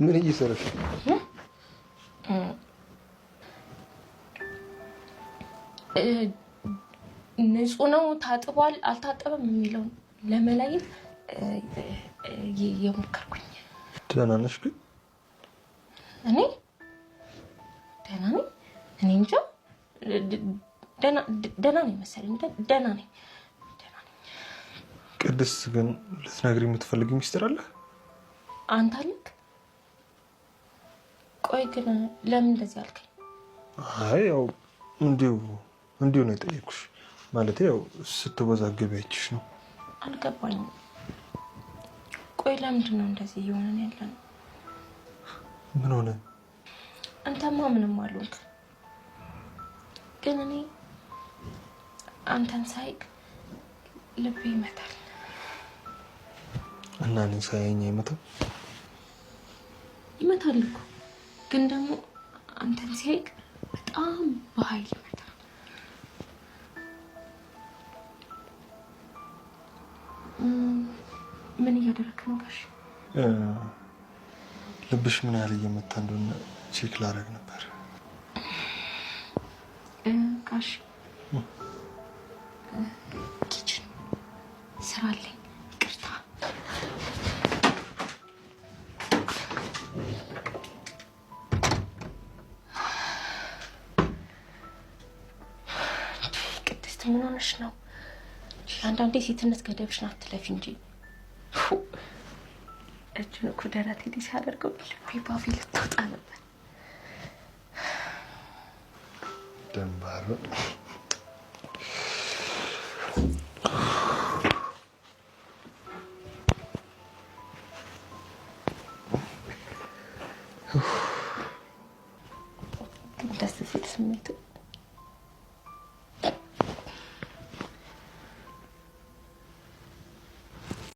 ምን እየሰራሽ ነው? ንጹህ ነው ታጥቧል አልታጠበም የሚለውን ለመለየት የሞከርኩኝ። ደህና ነሽ ግን? እኔ ደህና ነኝ። እኔ እንጃ ደህና ነኝ መሰለኝ። ደህና ነኝ። ቅድስት ግን ልትነግሪኝ የምትፈልጊው ሚስጥር አለ? አንተ አለክ? ቆይ ግን ለምን እንደዚህ አልከኝ? አይ ያው እንዲሁ እንዲሁ ነው የጠየኩሽ። ማለት ያው ስትወዛገቢ አይቼሽ ነው። አልገባኝም። ቆይ ለምንድን ነው እንደዚህ እየሆነን ያለ ነው? ምን ሆነ? አንተማ ምንም አልሆንክ፣ ግን እኔ አንተን ሳይቅ ልቤ ይመታል። እና እኔን ሳያየኝ አይመታም? ይመታል እኮ ግን ደግሞ አንተን ሲያይቅ በጣም በኃይል ይመታል። ምን እያደረክ ነው ጋሽ? ልብሽ ምን ያህል እየመታ እንደሆነ check ላደርግ ነበር። ጋሽ kitchen ስራ አለኝ፣ ይቅርታ። ቅድስት ምን ሆነሽ ነው? አንዳንዴ ሴትነት ገደብሽን አትለፊ እንጂ። እጁን እኮ ደረቴ ላይ ሲያደርገው ልቤ ባፌ ልትወጣ ነበር። ደንባር ግን ደስ ሲል ስሜቱ።